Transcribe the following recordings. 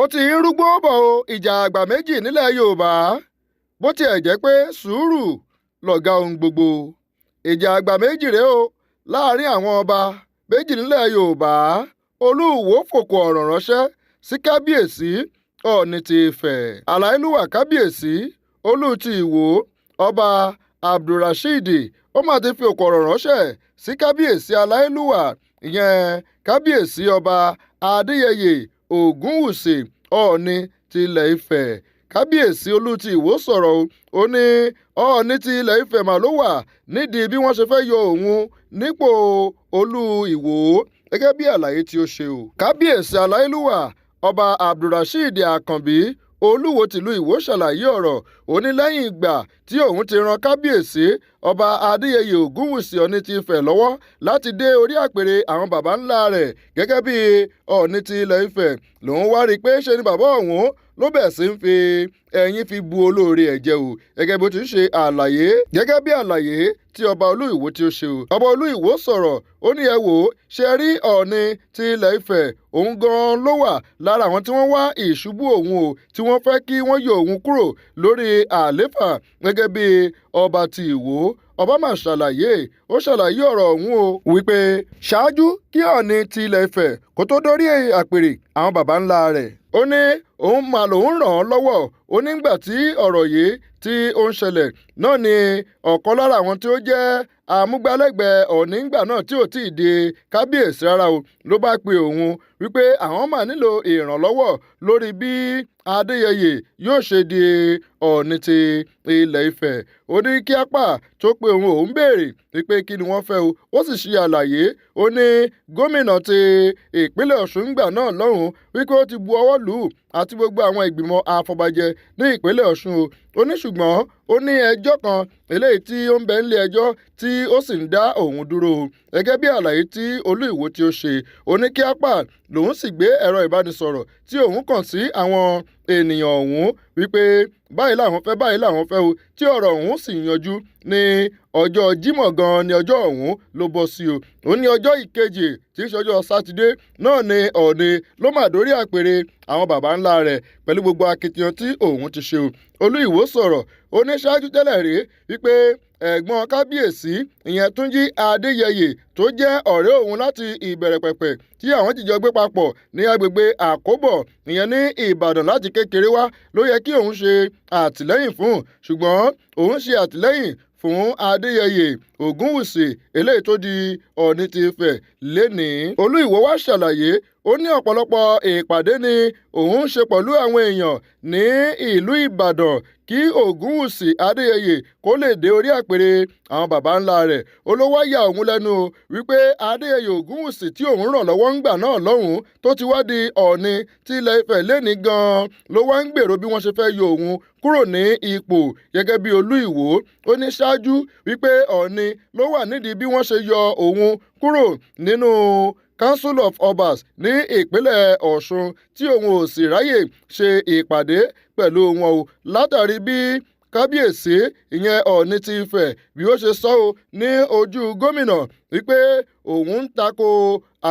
Ó ti ń rúgbó bọ̀ o. Ìjà àgbà méjì nílẹ̀ Yorùbá, bó tiẹ̀ jẹ́ pé sùúrù lọ̀gá ohun gbogbo. Ìjà àgbà méjì rèé o láàrin àwọn ọba méjì nílẹ̀ Yorùbá. Olúwo fòkò ọ̀rọ̀ ránṣẹ́ sí Kábíyèsí Ọọ̀ni ti Ifẹ̀. Aláyélúwà, Kábíyèsí Olú ti Ìwó, Ọba Abdulrasheed, ó mà ti fi òkò ọ̀rọ̀ ránṣẹ́ sí Kábíyèsí Aláyélúwà, ìyẹn Kábíyèsí Ọba Adéyẹyè Ògúnwùsì, Ọọ̀ni ti Ilẹ̀ Ifẹ̀. Kábíyèsí Olú ti Ìwó sọ̀rọ̀ o. Ó ní Ọọ̀ni ti Ilẹ̀ Ifẹ̀ mà ló wà nídìí bí wọ́n ṣe fẹ́ yọ òun nípò Olú Ìwó, gẹ́gẹ́ bí àlàyé tí ó ṣe o. Kábíyèsí Aláyélúwà, Ọba Abdulrasheed Àkànbí, Olúwo tìlú Ìwó, ṣàlàyé ọ̀rọ̀. Ó ní lẹ́yìn ìgbà tí òun ti ran Kábíyèsí Ọba Adéyẹyè Ògúnwùsì, Ọọ̀ni ti Ifẹ̀ lọ́wọ́ láti dé orí àpèrè àwọn baba ńlá rẹ̀ gẹ́gẹ́ bí Ọọ̀ni ti Ilẹ̀ Ifẹ̀, lòun wá rí i pé ṣe ni bàbá òun ló bẹ̀ sí ń fi ẹyin fi bu olóore ẹ̀ jẹ o, gẹ́gẹ́ bó ti ń ṣe àlàyé, gẹ́gẹ́ bí àlàyé tí Ọba Olú Ìwó tí ó ṣe o. Ọba Olú Ìwó sọ̀rọ̀. Ó ní ẹ wò ó, ṣe rí Ọọ̀ni ti Ilẹ̀ Ifẹ̀, òun gan-an ló wà lára àwọn tí wọ́n wá ìṣubú òun o, tí wọ́n fẹ́ kí wọ́n yọ òun kúrò lórí àléfà gẹ́gẹ́ bí ọba ti Ìwó. Ọba mà ṣàlàyé, ó ṣàlàyé ọ̀rọ̀ ọ̀hún o, wípé ṣáájú kí Ọọ̀ni ti Ilẹ̀ Ifẹ̀ kó tó dórí àpèrè àwọn baba ńlá rẹ̀, ó ní òun mà lòun ràn án lọ́wọ́. Ó nígbà tí ọ̀rọ̀ yìí tí ó ń ṣẹlẹ̀ náà ni ọ̀kan lára àwọn tí ó jẹ́ amúgbálẹ́gbẹ̀ẹ́ Ọọ̀ni ńgbà náà, tí ò tí ì di kábíyèsí rárá o, ló bá pe òun wípé àwọn máa nílò ìrànlọ́wọ́ lórí bí Adéyẹyè yóò ṣe di Ọọ̀ni ti Ilẹ̀ Ifẹ̀. Ó ní kí apá tó pé òun, òun béèrè wípé kí ni wọ́n fẹ́ o. Ó sì ṣe àlàyé. Ó ní gómìnà ti ìpínlẹ̀ Ọ̀ṣun ńgbà náà lọ́hùn wípé ó ti bu ọwọ́ lù ú àti gbogbo àwọn ìgbìmọ̀ àfọbàjẹ́ ní ìpínlẹ̀ Ọ̀ṣun o. Ó ní ṣùgbọ́n ó ní ẹjọ́ kan eléyìí tí ó ń bẹ nílé ẹjọ́ tí ó sì ń dá òun dúró o, gẹ́gẹ́ bí àlàyé tí Olú Ìwó tí ó ṣe. Ó ní kí apá lòun sì gbé ẹ̀rọ ìbánisọ̀rọ̀ tí òun kàn sí àwọn ènìyàn ọ̀hún wípé báyìí làwọn fẹ́, báyìí làwọn fẹ́ o, tí ọ̀rọ̀ ọ̀hún sì yanjú ní ọjọ́ Jímọ̀ gan-an ní ọjọ́ ọ̀hún ló bọ́ sí o. Ó ní ọjọ́ ìkejì, tí í ṣọjọ́ Sátidé náà, ní Ọọ̀ni ló mà dórí àpèrè àwọn baba ńlá rẹ̀ pẹ̀lú gbogbo akitiyan tí òun ti ṣe o. Olú Ìwó sọ̀rọ̀. Ó ní ṣáájú tẹ́lẹ̀ rí wípé ẹ̀gbọ́n kábíyèsí, ìyẹn Túnjí Adéyẹyè, tó jẹ́ ọ̀rẹ́ òun láti ìbẹ̀rẹ̀ pẹ̀pẹ̀, tí àwọn jìjọ gbé papọ̀ ní agbègbè Àkóbọ̀, ìyẹn ní Ìbàdàn, láti kékeré wá, ló yẹ kí òun ṣe àtìlẹ́yìn fún, ṣùgbọ́n òun ṣe àtìlẹ́yìn fún Adéyẹyè Ògúnwùsì, eléyìí tó di Ọọ̀ni ti Ifẹ̀ lénìí. Olú Ìwó wá ṣàlàyé. Ó ní ọ̀pọ̀lọpọ̀ ìpàdé ni òun ń ṣe pẹ̀lú àwọn èèyàn ní ìlú Ìbàdàn kí Ògúnwùsì Adéyẹyè kó lè dé orí àpèrè àwọn baba ńlá rẹ̀. Ó ló wá yà òun lẹ́nu o wípé Adéyẹyè Ògúnwùsì tí òun ràn lọ́wọ́ ńgbà náà lọ́hùn, tó ti wá di Ọọ̀ni tí Ilẹ̀ Ifẹ̀ lénìí gan-an, ló wá ń gbèrò bí wọ́n ṣe fẹ́ yọ òun kúrò ní ipò gẹ́gẹ́ bí Olú Ìwó. Ó ní ṣáájú wípé Ọọ̀ni ló wà nídìí bí wọ́n ṣe yọ òun kúrò nínú Council of Obas ní ìpínlẹ̀ Ọ̀ṣun, tí òun ò sì ráyè ṣe ìpàdé pẹ̀lú wọn o, látàrí bí kábíyèsí, ìyẹn Ọọ̀ni ti Ifẹ̀, bí ó ṣe sọ ọ́ ní ojú gómìnà wípé òun ń tako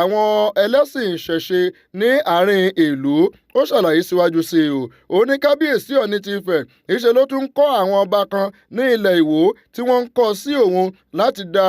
àwọn ẹlẹ́sìn ìṣẹ̀ṣe ní àárín ìlú. Ó ṣàlàyé síwájú sí i o. Ó ní kábíyèsí Ọọ̀ni ti Ifẹ̀ ìṣe ló tún ń kọ́ àwọn ọba kan ní ilẹ̀ Ìwó tí wọ́n ń kọ́ sí òun láti da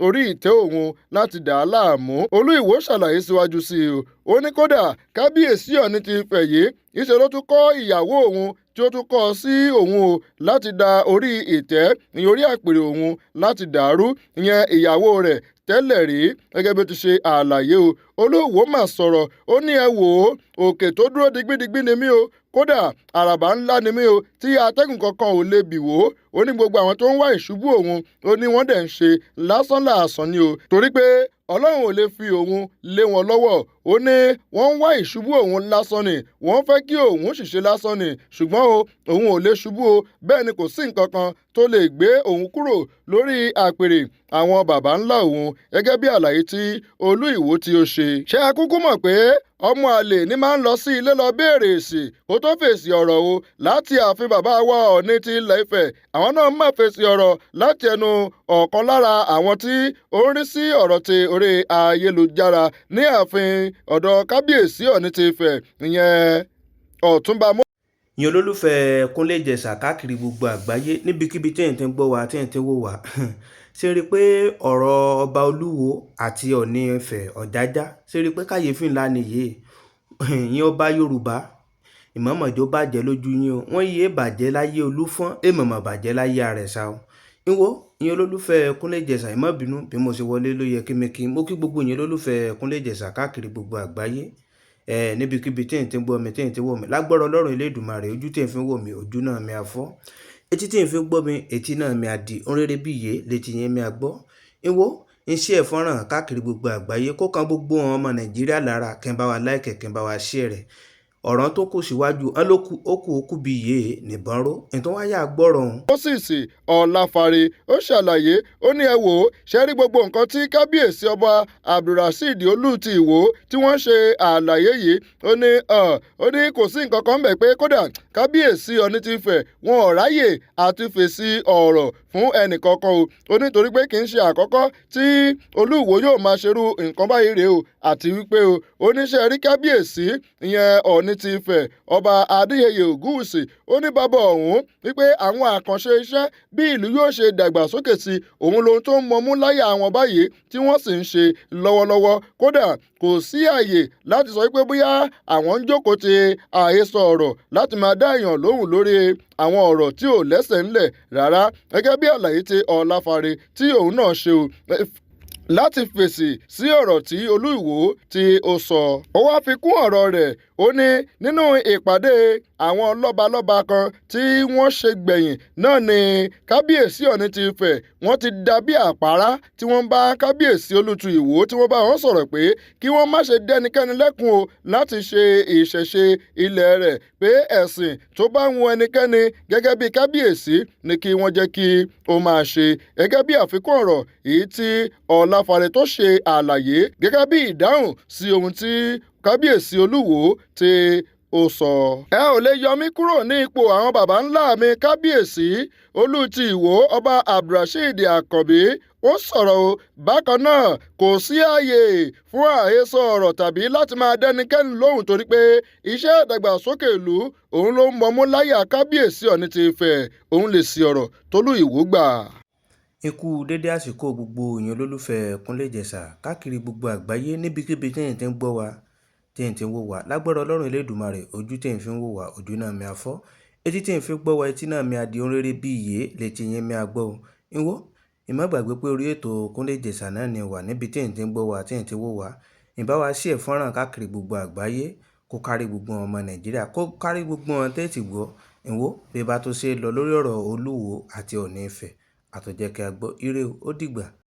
orí ìtẹ́ òun, láti dà á láàmú. Olú Ìwó ṣàlàyé síwájú sí i o. Ó ní kódà kábíyèsí Ọọ̀ni ti Ifẹ̀ yìí ìṣe ló tún kọ́ ìyàwó òun, tí ó tún kọ́ sí òun o, láti da orí ìtẹ́, ìyẹn orí àpèrè òun, láti dàrú, ìyẹn ìyàwó rẹ̀ tẹ́lẹ̀ rí, gẹ́gẹ́ bí ó ti ṣe àlàyé o. Olúwo mà sọ̀rọ̀. Ó ní ẹ wò ó, òkè tó dúró digbidigbí ni mí o. Kódà àràbà ńlá ni mí o, tí atẹ́gùn kankan ò lè bì wó. Ó ní gbogbo àwọn tó ń wá ìṣubú òun, ó ní wọ́n dẹ̀ ń ṣe lásán làásán ni o, torí pé Ọlọ́run ò lè fi òun lé wọn lọ́wọ́. Ó ní wọ́n ń wá ìṣubú òun lásán ni, wọ́n fẹ́ kí òun ṣìṣe lásán ni, ṣùgbọ́n o, òun ò lè ṣubú o. Bẹ́ẹ̀ ni kò sí nǹkan kan tó lè gbé òun kúrò lórí àpèrè àwọn baba ńlá òun, gẹ́gẹ́ bí àlàyé tí Olú Ìwó tí ó ṣe. Ṣé ẹ kúkú mọ̀ pé ọmọ àlè ní máa ń lọ sí ilé lọ béèrè èsì kó tó fèsì ọ̀rọ̀ o? Láti ààfin bàbá wa Ọọ̀ni ti Ilẹ̀ Ifẹ̀, àwọn náà má fèsì ọ̀rọ̀ láti ẹnu ọ̀kan lára àwọn tí ó ń rí sí ọ̀rọ̀ ti orí ayélujára ní ààfin ọ̀dọ̀ kábíyèsí Ọọ̀ni ti Ifẹ̀, ìyẹn Ọ̀túnba. Ìyẹn olólùfẹ́ Kúnlé Ìjẹ̀ṣà káàkiri gbogbo àgbáyé, níbikíbi tí ẹ̀ ti ń gbọ́ wa, tí ẹ̀ ti ń wò wá, ṣe rí i pé ọ̀rọ̀ ọba Olúwo àti Ọọ̀ni Ifẹ̀ Ọ̀jájá, ṣe rí i pé kàyéfì ńlá nìyí. Ìyẹn ọba Yorùbá ìmọ̀ọ́mọ̀jọ́ bàjẹ́ lójú yín o, wọ́n yé bàjẹ́ láyé Olúfọ́n, èèmọ̀mọ̀ bàjẹ́ láyé Àrẹ̀sà o. Ìwọ ìyẹn olólùfẹ́ Kúnlé Ìjẹ̀ṣà, ẹ má bínú bí mo ṣe wọlé ló yẹ kí mi kí mo kí gbogbo ìyẹn olólùfẹ́ Kúnlé Ìjẹ̀ṣà káàkiri gbogbo àgbáyé, níbikíbi tí ẹ̀ ti ń gbọ́ mi, tí ẹ̀ ti ń wò mí. Lágbára Ọlọ́run Elédùmarè, ojú tí ẹ̀ fi ń wò mí, ojú náà mi á fọ́, etí tí ẹ̀ fi ń gbọ́ mi, etí náà mi á di ohun rere bí iye létí yẹn mi á gbọ́. Ìwọ ń ṣe ẹ̀ fọ́nrán káàkiri gbogbo àgbáyé kó kan gbogbo àwọn ọmọ Nàìjíríà lára, kí n bá wa like, kí n bá wa share rẹ̀. Ọ̀rọ̀ tó kù síwájú ọ́n ló kù, ó kù, ó kù bí iye nìbọn ró ìtàn wáyà gbọ́rọ̀ ọ̀hún. Moses Ọláfárè ó ṣàlàyé, ó ní ẹ wò ó, ṣe rí gbogbo nǹkan tí kábíyèsí ọba Abdulrasheed Olú ti Ìwó tí wọ́n ṣe àlàyé yìí. Ó ní kò sí nǹkan kan bẹ̀ pé kódà kábíyèsí Ọọ̀ni ti Ifẹ̀ wọn ò ráyè àti fèsì ọ̀rọ̀ fún ẹnìkankan o. Ó ní torí pé kì í ṣe àkọ́kọ́ tí Olúwo yóò máa ṣerú nǹkan báyìí rèé o, àti wípé o oníṣẹ́ rí kábíyèsí ìyẹn Ọọ̀ni ti Ifẹ̀, ọba Adéyẹyè Ògúnwùsì, ó ní bàbá ọ̀hún wípé àwọn àkànṣe iṣẹ́ bí ìlú yóò ṣe dàgbàsókè sí òun lohun tó ń mọmú láyà àwọn báyìí tí wọ́n sì ń ṣe lọ́wọ́lọ́wọ́. Kódà kò sí àyè láti sọ pé bóyá àwọn ń jókòó ti àhesọ ọ̀rọ̀ láti máa dá èèyàn lóhùn lórí àwọn ọ̀rọ̀ tí ò lẹ́sẹ̀ ńlẹ̀ rárá, gẹ́gẹ́ bí àlàyé tí Ọláfárè tí òun náà ṣe o láti fèsì sí ọ̀rọ̀ tí Olú Ìwó tí ó sọ. Ó wáá fi kún ọ̀rọ̀ rẹ̀, ó ní nínú ìpàdé àwọn lọ́balọ́ba kan tí wọ́n ṣe gbẹ̀yìn náà ní kábíyèsí Ọọ̀ni ti Ifẹ̀ wọ́n ti dàbí àpárá tí wọ́n bá kábíyèsí Olútu Ìwó tí wọ́n bá wọn sọ̀rọ̀ pé kí wọ́n má ṣe dẹ́nikẹ́ni lẹ́kun o láti ṣe ìṣẹ̀ṣe ilẹ̀ rẹ̀, pé ẹ̀sìn tó bá wu ẹnikẹ́ni gẹ́gẹ́ bí kábíyèsí ni kí wọ́n jẹ́ kí ó máa ṣe, gẹ́gẹ́ bí àfikún ọ̀rọ̀ èyí tí Ọláfárè tó ṣe àlàyé gẹ́gẹ́ bí ìdáhùn sí ohun tí kábíyèsí Olúwo tí ó sọ. Ẹ ò lè yọ mí kúrò ní ipò àwọn baba ńlá mi. Kábíyèsí Olú ti Ìwó, ọba Abdulrasheed Àkànbí, ó sọ̀rọ̀ o. Bákan náà kò sí ààyè fún àhesọ ọ̀rọ̀ tàbí láti máa dẹ́nikẹ́ni lóhùn, torí pé iṣẹ́ ìdàgbàsókè ìlú òun ló ń mọmú láyà kábíyèsí Ọọ̀ni ti Ifẹ̀. Òun lè sí ọ̀rọ̀ tólú Ìwó gbà. Ikú dédé àsìkò gbogbo ìyẹn olólùfẹ́ Kúnlé Ìjẹ̀ṣà káàkiri gbogbo àgbáyé, níbikíbi tí ẹ̀ ti ń gbọ́ wa, tí ẹ̀ ti ń wò wá. Lágbára Ọlọ́run Elédùmarè, ojú tí ẹ̀ fi ń wò wá, ojú náà mi á fọ́, etí tí ẹ̀ fi gbọ́ wa, etí náà mi á di ohun rere bí iye létí yẹn mi á gbọ́ o. Ìwọ ìmọ̀ gbàgbé pé orí ètò Kúnlé Ìjẹ̀ṣà náà ni wà níbi tí ẹ̀ ti ń gbọ́ wa, tí ẹ̀ ti ń wò wá. Ìbá wa sí ẹ̀ fọ́nrán káàkiri gbogbo àgbáyé, kó kárí gbogbo ọmọ Nàìjíríà, kó kárí gbogbo wọn tẹ́tì gbọ́. Ìwọ bí bá tó ṣe lọ lórí ọ̀rọ̀ Olúwo àti Ọọ̀ni Ifẹ̀ àtọ̀jẹ́ kí a gbọ́. Ire o, ó dìgbà.